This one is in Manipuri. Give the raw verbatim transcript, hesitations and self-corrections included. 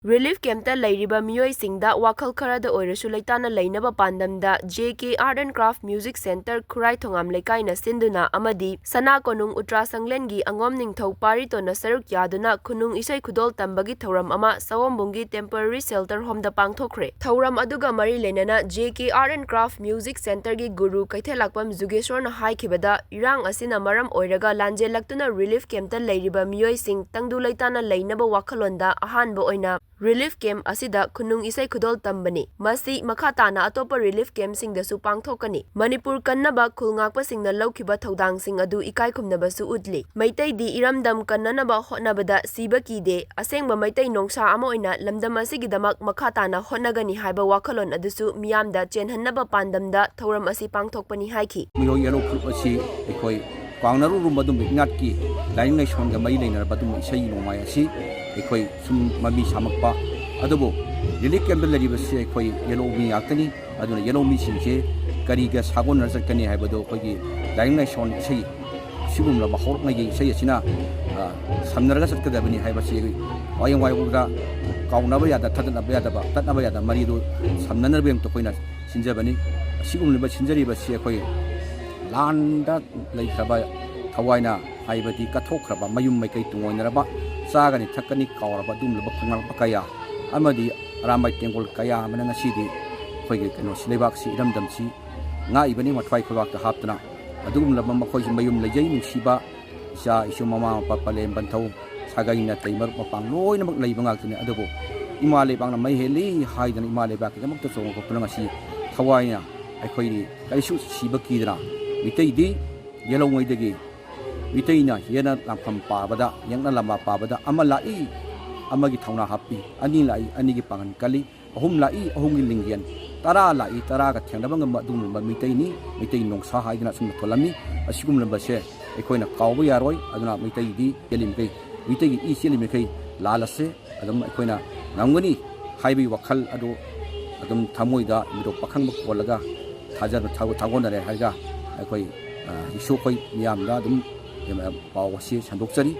ꯔꯤꯂꯤꯐ ꯀꯦꯝꯞꯇ ꯂꯩꯔꯤꯕ ꯃꯤꯑꯣꯏꯁꯤꯡꯗ ꯋꯥꯈꯜ ꯈꯔꯗ ꯑꯣꯏꯔꯁꯨ ꯂꯩꯇꯥꯅ ꯂꯩꯅꯕ ꯄꯥꯟꯗꯝꯗ J K Art and Craft Music Centre ꯈꯨꯔꯥꯏ ꯊꯣꯉꯥꯝ ꯂꯩꯀꯥꯏꯅ ꯁꯤꯟꯗꯨꯅ ꯑꯃꯗꯤ ꯁꯅꯥ ꯀꯣꯅꯨꯡ ꯎꯇ꯭ꯔꯥ ꯁꯪꯂꯦꯟꯒꯤ ꯑꯉꯣꯝ ꯅꯤꯡꯊꯧ ꯄꯥꯔꯤꯇꯣꯟꯅ ꯁꯔꯨꯛ ꯌꯥꯗꯨꯅ ꯈꯨꯅꯨꯡ ꯏꯁꯩ ꯈꯨꯗꯣꯜ ꯇꯝꯕꯒꯤ ꯊꯧꯔꯝ ꯑꯃ ꯁꯑꯣꯝꯕꯨꯡꯒꯤ temporary shelter homeꯗ ꯄꯥꯡꯊꯣꯛꯈ꯭ꯔꯦ꯫ ꯊꯧꯔꯝ ꯑꯗꯨꯒ ꯃꯔꯤ ꯂꯩꯅꯅ J K Art and Craft Music Centreꯒꯤ ꯒꯨꯔꯨ ꯀꯩꯊꯦꯜꯂꯥꯛꯄꯝ ꯖꯨꯒꯦꯁꯣꯔꯅ ꯍꯥꯏꯈꯤꯕꯗ, ꯏꯔꯥꯡ ꯑꯁꯤꯅ ꯃꯔꯝ ꯑꯣꯏꯔꯒ ꯂꯥꯟꯖꯦꯜꯂꯛꯇꯨꯅ ꯔꯤꯂꯤꯐ ꯀꯦꯝꯞꯇ ꯂꯩꯔꯤꯕ ꯃꯤꯑꯣꯏꯁꯤꯡ ꯇꯪꯗꯨ ꯂꯩꯇꯥꯅ ꯂꯩꯅꯕ ꯋꯥꯈꯜꯂꯣꯟꯗ ꯑꯍꯥꯟꯕ ꯑꯣꯏꯅ ꯔꯤꯂꯤꯐ ꯀꯦꯝꯞ ꯑꯁꯤꯗ ꯈꯨꯅꯨꯡ ꯏꯁꯩ ꯈꯨꯗꯣꯜ ꯇꯝꯕꯅꯤ꯫ ꯃꯁꯤ ꯃꯈꯥ ꯇꯥꯅ ꯑꯇꯣꯞꯄ ꯔꯤꯂꯤꯐ ꯀꯦꯝꯞꯁꯤꯡꯗꯁꯨ ꯄꯥꯡꯊꯣꯛꯀꯅꯤ꯫ ꯃꯅꯤꯄꯨꯔ ꯀꯟꯅꯕ ꯈꯨꯜ ꯉꯥꯛꯄꯁꯤꯡꯅ ꯂꯧꯈꯤꯕ ꯊꯧꯗꯥꯡꯁꯤꯡ ꯑꯗꯨ ꯏꯀꯥꯏ ꯈꯨꯝꯅꯕꯁꯨ ꯎꯠꯂꯤ꯫ ꯃꯩꯇꯩꯗꯤ ꯏꯔꯝꯗꯝ ꯀꯟꯅꯅꯕ ꯍꯣꯠꯅꯕꯗ ꯁꯤꯕ ꯀꯤꯗꯦ, ꯑꯁꯦꯡꯕ ꯃꯩꯇꯩ ꯅꯣꯡꯁꯥ ꯑꯃ ꯑꯣꯏꯅ ꯂꯝꯗꯝ ꯑꯁꯤꯒꯤꯗꯃꯛ ꯃꯈꯥ ꯇꯥꯅ ꯍꯣꯠꯅꯒꯅꯤ ꯍꯥꯏꯕ ꯋꯥꯈꯜꯂꯣꯟ ꯑꯗꯨꯁꯨ ꯃꯤꯌꯥꯝꯗ ꯆꯦꯟꯍꯟꯅꯕ ꯄꯥꯟꯗꯝꯗ ꯊꯧꯔꯝ ꯑꯁꯤ ꯄꯥꯡꯊꯣꯛꯄꯅꯤ ꯍꯥꯏꯈꯤ꯫ ꯃꯤꯑꯣꯏ ꯌꯦꯂꯧ ꯐꯨꯔꯨꯞ ꯑꯁꯤ ꯑꯩꯈꯣꯏ ꯀꯥꯎꯅꯔꯨꯔꯕ ꯑꯗꯨꯝꯕ ꯏꯅꯥꯠꯀꯤ ꯂꯥꯏꯅꯤꯡ ꯂꯥꯏꯁꯣꯟꯒ ꯃꯔꯤ ꯂꯩꯅꯔꯕ ꯑꯗꯨꯝꯕ ꯏꯁꯩ ꯅꯣꯡꯃꯥꯏ ꯑꯁꯤ ꯑꯩꯈꯣꯏ ꯁꯨꯝ ꯃꯃꯤ ꯁꯥꯃꯛꯄ꯫ ꯑꯗꯨꯕꯨ ꯔꯤꯂꯤꯐ ꯀꯦꯝꯞꯇ ꯂꯩꯔꯤꯕꯁꯤ ꯑꯩꯈꯣꯏ ꯌꯦꯂꯧ ꯃꯤ ꯉꯥꯛꯇꯅꯤ꯫ ꯑꯗꯨꯅ ꯌꯦꯂꯧ ꯃꯤꯁꯤꯡꯁꯦ ꯀꯔꯤꯒ ꯁꯥꯒꯣꯟꯅꯔ ꯆꯠꯀꯅꯤ ꯍꯥꯏꯕꯗꯣ ꯑꯩꯈꯣꯏꯒꯤ ꯂꯥꯏꯅꯤꯡ ꯂꯥꯏꯁꯣꯟ ꯏꯁꯩ ꯑꯁꯤꯒꯨꯝꯂꯕ ꯍꯧꯔꯛꯅꯒꯤ ꯏꯁꯩ ꯑꯁꯤꯅ, ꯑ, ꯁꯝꯅꯔꯒ ꯆꯠꯀꯗꯕꯅꯤ ꯍꯥꯏꯕꯁꯤ ꯑꯩꯈꯣꯏ ꯋꯥꯌꯦꯡ ꯋꯥꯌꯦꯡꯗ ꯀꯥꯎꯅꯕ ꯌꯥꯗ, ꯊꯥꯗꯠꯅꯕ ꯌꯥꯗꯕ, ꯇꯠꯅꯕ ꯌꯥꯗꯕ ꯃꯔꯤꯗꯨ ꯁꯝꯅꯅꯕꯒꯤꯗꯃꯛꯇ ꯑꯩꯈꯣꯏꯅ ꯁꯤꯟꯖꯕꯅꯤ꯫ ꯑꯁꯤꯒꯨꯝꯂꯕ ꯁꯤꯟꯖꯔꯤꯕꯁꯤ ꯑꯩꯈꯣꯏ ꯂꯥꯟꯗ ꯂꯩꯈ꯭ꯔꯕ ꯊꯋꯥꯏꯅ ꯍꯥꯏꯕꯗꯤ ꯀꯠꯊꯣꯛꯈ꯭ꯔꯕ ꯃꯌꯨꯝ ꯃꯩꯀꯩ ꯇꯨꯡꯑꯣꯏꯅꯔꯕ, ꯆꯥꯒꯅꯤ ꯊꯛꯀꯅꯤ ꯀꯥꯎꯔꯕ ꯑꯗꯨꯒꯨꯝꯂꯕ ꯈꯣꯡꯂꯥꯡꯕ ꯀꯌꯥ ꯑꯃꯗꯤ ꯑꯔꯥꯝꯕꯥꯏ ꯇꯦꯡꯒꯣꯜ ꯀꯌꯥ ꯑꯃꯅ ꯉꯁꯤꯗꯤ ꯑꯩꯈꯣꯏꯒꯤ ꯀꯩꯅꯣꯁꯤ, ꯂꯩꯕꯥꯛꯁꯤ, ꯏꯔꯝꯗꯝꯁꯤ ꯉꯥꯛꯏꯕꯅꯤ, ꯃꯊ꯭ꯋꯥꯏ ꯈꯣꯏꯕꯥꯛꯇ ꯍꯥꯞꯇꯅ꯫ ꯑꯗꯨꯒꯨꯝꯂꯕ ꯃꯈꯣꯏꯁꯤ ꯃꯌꯨꯝ ꯂꯩꯖꯩ ꯅꯨꯡꯁꯤꯕ ꯏꯆꯥ ꯏꯁꯨ, ꯃꯃꯥ ꯃꯄꯥ, ꯄꯂꯦꯝ ꯄꯟꯊꯧ, ꯁꯥꯒꯩ ꯅꯥꯇꯩ ꯃꯔꯨꯞ ꯃꯄꯥꯡ ꯂꯣꯏꯅꯃꯛ ꯂꯩꯕ ꯉꯥꯛꯇꯅꯤ꯫ ꯑꯗꯨꯕꯨ ꯏꯃꯥ ꯂꯩꯕꯥꯛꯅ ꯃꯩ ꯍꯦꯜꯂꯤ ꯍꯥꯏꯗꯅ ꯏꯃꯥ ꯂꯩꯕꯥꯛꯀꯤꯗꯃꯛꯇ ꯆꯣꯡꯉꯛꯄꯅ ꯉꯁꯤ ꯊꯋꯥꯏꯅ ꯑꯩꯈꯣꯏꯗꯤ ꯀꯔꯤꯁꯨ ꯁꯤꯕ ꯀꯤꯗꯅ, ꯃꯤꯇꯩꯗꯤ ꯌꯦꯜꯍꯧꯉꯩꯗꯒꯤ ꯃꯤꯇꯩꯅ ꯌꯦꯠꯅ ꯂꯥꯡꯐꯝ ꯄꯥꯕꯗ, ꯌꯦꯛꯅ ꯂꯝꯕꯥ ꯄꯥꯕꯗ ꯑꯃ ꯂꯥꯛꯏ, ꯑꯃꯒꯤ ꯊꯧꯅꯥ ꯍꯥꯞꯄꯤ, ꯑꯅꯤ ꯂꯥꯛꯏ, ꯑꯅꯤꯒꯤ ꯄꯥꯡꯒꯜ ꯀꯜꯂꯤ, ꯑꯍꯨꯝ ꯂꯥꯛꯏ, ꯑꯍꯨꯝꯒꯤ ꯂꯤꯡꯖꯦꯜ, ꯇꯔꯥ ꯂꯥꯛꯏ, ꯇꯔꯥꯒ ꯊꯦꯡꯅꯕ ꯉꯝꯕ ꯑꯗꯨꯒꯨꯝꯂꯕ ꯃꯤꯇꯩꯅꯤ, ꯃꯤꯇꯩ ꯅꯣꯡꯁꯥ ꯍꯥꯏꯗꯅ ꯑꯁꯨꯝꯅ ꯊꯣꯜꯂꯝꯃꯤ꯫ ꯑꯁꯤꯒꯨꯝꯂꯕꯁꯦ ꯑꯩꯈꯣꯏꯅ ꯀꯥꯎꯕ ꯌꯥꯔꯣꯏ꯫ ꯑꯗꯨꯅ ꯃꯤꯇꯩꯗꯤ ꯆꯦꯜꯂꯤꯃꯈꯩ, ꯃꯤꯇꯩꯒꯤ ꯏ ꯆꯦꯜꯂꯤꯃꯈꯩ ꯂꯥꯜꯂꯁꯦ ꯑꯗꯨꯝ ꯑꯩꯈꯣꯏꯅ ꯉꯝꯒꯅꯤ ꯍꯥꯏꯕꯒꯤ ꯋꯥꯈꯜ ꯑꯗꯨ ꯑꯗꯨꯝ ꯊꯃꯣꯏꯗ ꯃꯤꯔꯣꯛ ꯄꯥꯈꯪꯕ ꯀꯣꯜꯂꯒ ꯊꯥꯖꯕ ꯊꯥꯒꯣ-, ꯊꯥꯒꯣꯟꯅꯔꯦ ꯍꯥꯏꯔꯒ ꯑꯩꯈꯣꯏ, ꯑ, ꯏꯁꯣꯔ ꯑꯩꯈꯣꯏ ꯃꯤꯌꯥꯝꯗ ꯑꯗꯨꯝ, ꯑ, ꯄꯥꯎ ꯑꯁꯤ ꯁꯟꯗꯣꯛꯆꯔꯤ꯫